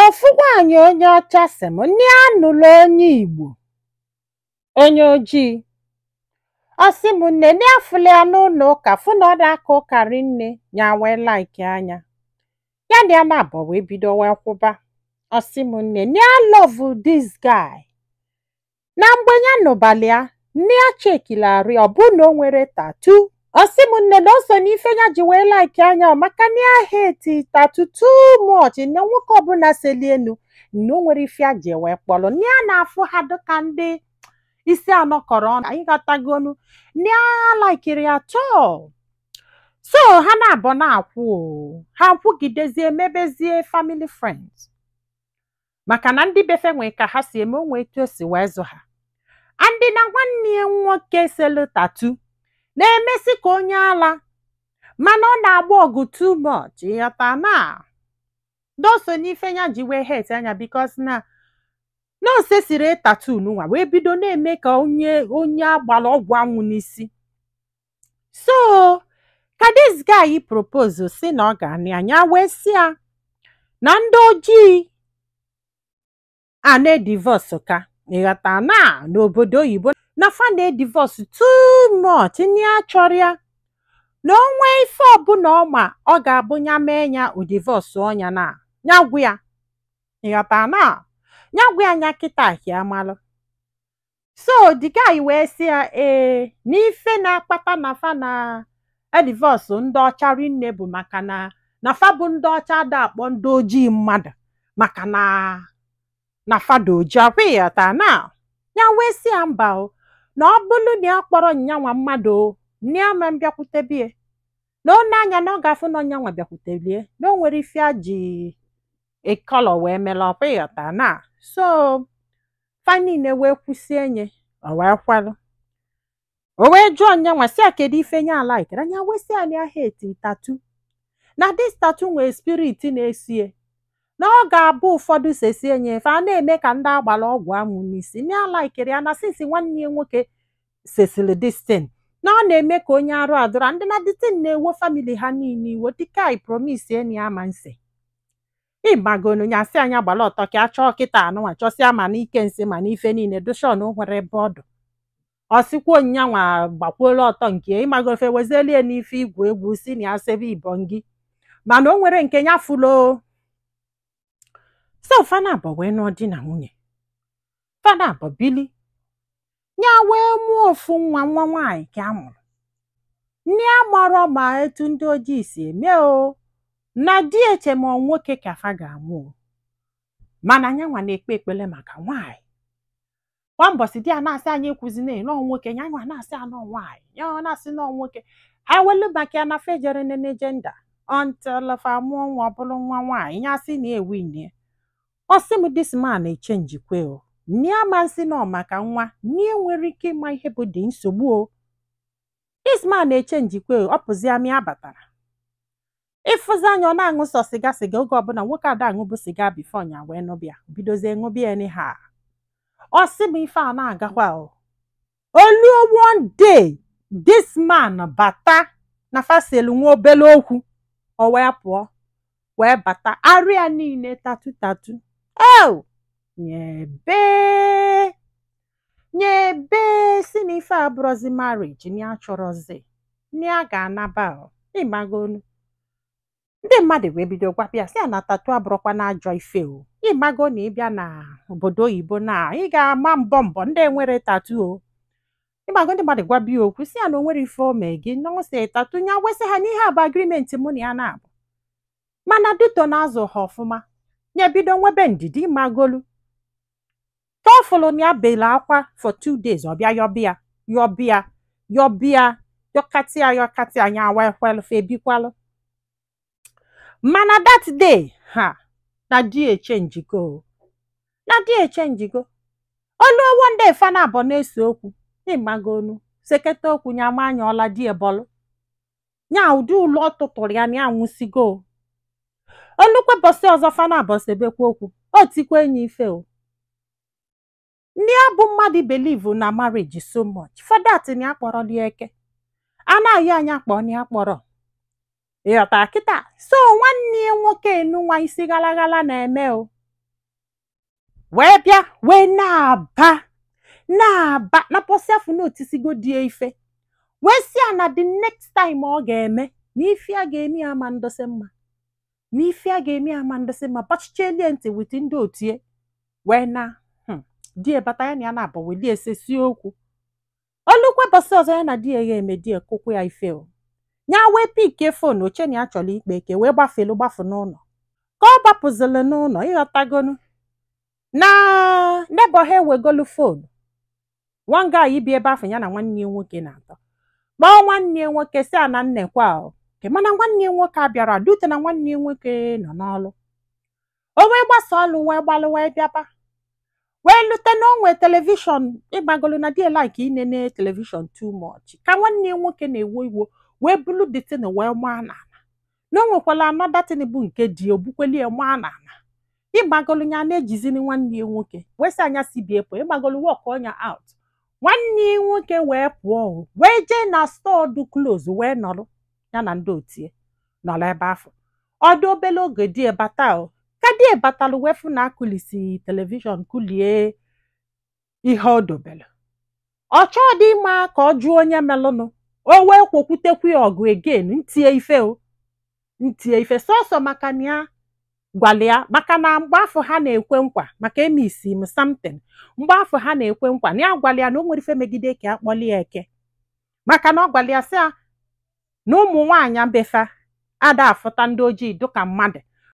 Ofu nwaanyị onye ọcha sị m nne ya nụrụ onye Igbo, onye ojii. Ọ sị m nne nne ya fụlụ ya n'ụlọ ụka, fụ na ọ na-aka ụka rinne, ya wee like anya. Ya na ya na-abọ wee bido wee kwụba. Ọ sị m nne nne ya love this guy. Na mgbe ya nụbalị ya, nne ya chekili arụ ya, ọ bụ na o nwere tattoo. Ọ sị m nne na o so n'ife ya ji wee like anya ọ maka na ya hate tattoo too much, na nwoke ọbụla seli enu na o nwere ife ya ji wee kpọrọ. Nne ya na-afụ ha dịka ndị isi anọ kọrọ ọnụ, anyị ghọtagonu. Nne ya likiri ya too. So ha na-abọ na-akwụ o, ha kwugidezie mebezie family friends. Maka na ndị befe nwee ka ha si eme onwe etu o si wee zụ ha. Andị na nwanne ya nwoke selu tattoo na-emesi ka onye ala, mana ọ na-agba ọgụ too much, ịghọta na doso n'ife ya ji wee hate anya, because na na o sesiri tattoo nwa wee bido na-eme ka onye agbara ọgwụ anwụ n'isi. So ka this guy propose si na ọ ga-anụ ya, ya wee sị ya na ndị ojii a na-edivorce, ka ịghọta na n'obodo oyibo na fa na-edivorce too much, nne ya chọrọ ya na o nwee ife ọbụla ọ ma ọ ga-abụ ya mee ya o divorce ọnya, na ya gwa ya, ịghọta na ya gwa ya nya kịta ka ya malụ. So the guy wee sị ya ee, n'ife na-akpata na fa na edivorce ndị ọcha rinne bụ maka na fa bụ ndị ọcha ada akpọ ndị ojii mmadụ, maka na fa dị ojii ọkwa, ịghọta na ya wee sị ya mba o, na ọ bụrụ na ya kpọrọ nyanwa mmadụ o, nne ya ma mbịakwutebie na ọ na-anya na ọ ga-afụ na ọnyanwa bịakwutelie na o nwere ife a ji ịkọlọ wee mere ọkwa, ịghọta na. So fa niile wee kwụsie nye, o wee kwelụ. O wee jụọ nyanwa sị ya kedu ife nya alaikere anya, wee sị ya na ya hate tattoo, na this tattoo nwee spirit na-esie, na ọ ga-abụ ụfọdụ sesie nye efe a na-eme ka ndị agbara ọgwụ amụ n'isi, na ya laikere ya, na since nwanne ya nwoke sesiri this thing na ọ na-eme ka onye arụ adụra ndị na the thing na-ewo family ha niile iwo. Dịka I promise enyi ya ma nse ịgbagonu ya, sị anya gbara ọtọ ka a chọọ kịta anụnwa chọsịa ma n'ike nsị ma n'ife niile dushon nwere ebe ọdụ. Ọ sịkwa onyanwa gbakwuola ọtọ nke ịmagofe wezelie n'ife igwu egwu si na ya sebe ibongi, mana o nwere nke ya fulo. So fana abọ wee nụọ di na nwunye, fana abọ bili, ya wee mụọ ofu nwa, nwa nwaanyị ka a mụrụ. Nne ya marọ ma etu ndị ojii si eme o na di eche ma ọ nwoke ka fa ga-amụ o, mana nyanwa na-ekpe ekpele maka nwaanyị. Kwa mbọsị di ya na-asị anyị ekwuzina nọọ nwoke, ya nwa na-asị anọ nwaanyị, ya ọ na-asị nọọ nwoke. Ha welu maka ya na fejere nene gender until fa mụọ nwa, ọ bụrụ nwa nwaanyị. Ya sị na ewinie. Ọ sị m this man echenjikwe o, nne ama nsị nọ maka nwa nne nwere ike ịma ihe bụ dị nsogbu o. This man echenjikwe o, ọ pụzi amị abatara ịfụzi anya ọ na-aṅụ sọ sịga sịga oge ọbụla. Nwoke ada aṅụbụ sịga before nya wee nụbịa bidozie ṅụbịa anyhow. Ọ sị m ife a na-agakwa o oluo. One day this man bata na faselu nwa obele okwu, o wee pụọ wee bata, arịa niile tattoo tattoo o nyebe nyebe, si na ife abụrọzi marriage na ya chọrọzi, na ya ga-anaba o. Ịmagonu ndị mmadụ wee bido gwabịa sị ya na tattoo abụrụkwa na ajọ ife o. Ịmago na ịbịa na obodo oyibo na ị ga-ama mbọ mbọ ndị enwere tattoo o. Ịmago ndị mmadụ gwabịa okwu sị ya na o nwere ife o mee gị na ọ sị tattoo ya, wesị ha n'ihe a bụ agreement mụ na ya na-abụ, mana duto na-azụ ha ọfụma, ya bido nwebe ndidi. Ịmagolu tọfụlụ na ya bele akwa for 2 days, ọ bịa yọbịa yọbịa yọbịa yọkatịa yọkatịa, anya wee kwelụ fa ebikwalụ. Mana that day ha na di echenjigo, na di echenjigo. Olu one day fa na abọ na-ese okwu, ịmagonu sekete okwu, nya ama anya ọla di ebọlụ nya ụdị ụlọ ọ tụtụrụ ya na ya nwụsigo. Olukwe bọsị ọzọ fa na abọ sebekwa okwu, o tikwa enyi ife o. Ndị a bụ mmadụ believe na marriage so much for that na ya kpọrọ lie eke a na-ayị anya kpọọ na ya kpọrọ, ịghọta kịta. So nwanne ya nwoke enunwa isi ghalaghala na-eme o. Wee bịa wee na-aba na-aba na pọsị afọ na otisigo die ife, wee sị ya na the next time ọ ga-eme na ife a ga-eme ya ama ndosi mma, na ife a ga-eme ya ama ndosi mma. Bachichelie ntị with ndị otie wee na die bata, ya na ya na-abụ welie esesi okwu. Olukwe bọsị ọzọ ya na di ya ga-eme, di ya kụkwu ya ife o nya wee pickie phone oche na ya chọrọ ikpe eke, wee gbafelu gbafụ n'ụlọ. Ka ọ gbapụzili n'ụlọ, ịghọtagonu na neighbour ha ewegolu phone one guy bi ebe afọ, ya na nwanne ya nwoke na-atọ, kpọọ nwanne ya nwoke si a na nnekwa o mana nwanne ya nwoke abịara dute na nwanne ya nwoke nọ n'ọlụ. O wee gbasa ọlụ wee gbalụ wee bịaba, wee lute na o nwee television ịgbagolu na die like inene television too much. Ka nwanne ya nwoke na-ewo iwo wee bulu the thing wee maa n'ala, na o nwekwala another thing bụ nke di obukweli ya maa n'ala. Ịgbagolu ya na-ejizini nwanne ya nwoke wee sị anya si bie pụọ, ịgbagolu walk ọnya out. Nwanne ya nwoke wee pụọ, wee jee na store du close, wee nọrọ ya na ndị otie nọrọ ebe afọ ọdụ. Obele oge die bata o, ka die batalụ wee fụ na akụlisi television, kụlie ihe o dobere. Ọ chọọ dị mma ka ọ jụọ onye melụnụ. O wee kwokwutekwu ya ọgụ again, ntie ife o ntie ife sọsọ maka na ya gwara ya, maka na mgbe afọ ha na-ekwe nkwa maka emisi m something, mgbe afọ ha na-ekwe nkwa na ya gwara ya na o nwere ife megide ka akpọli ya eke, maka na ọ gwara ya sị ya na ụmụ nwaanyị befa ada afụta ndị ojii dịka mmadụ.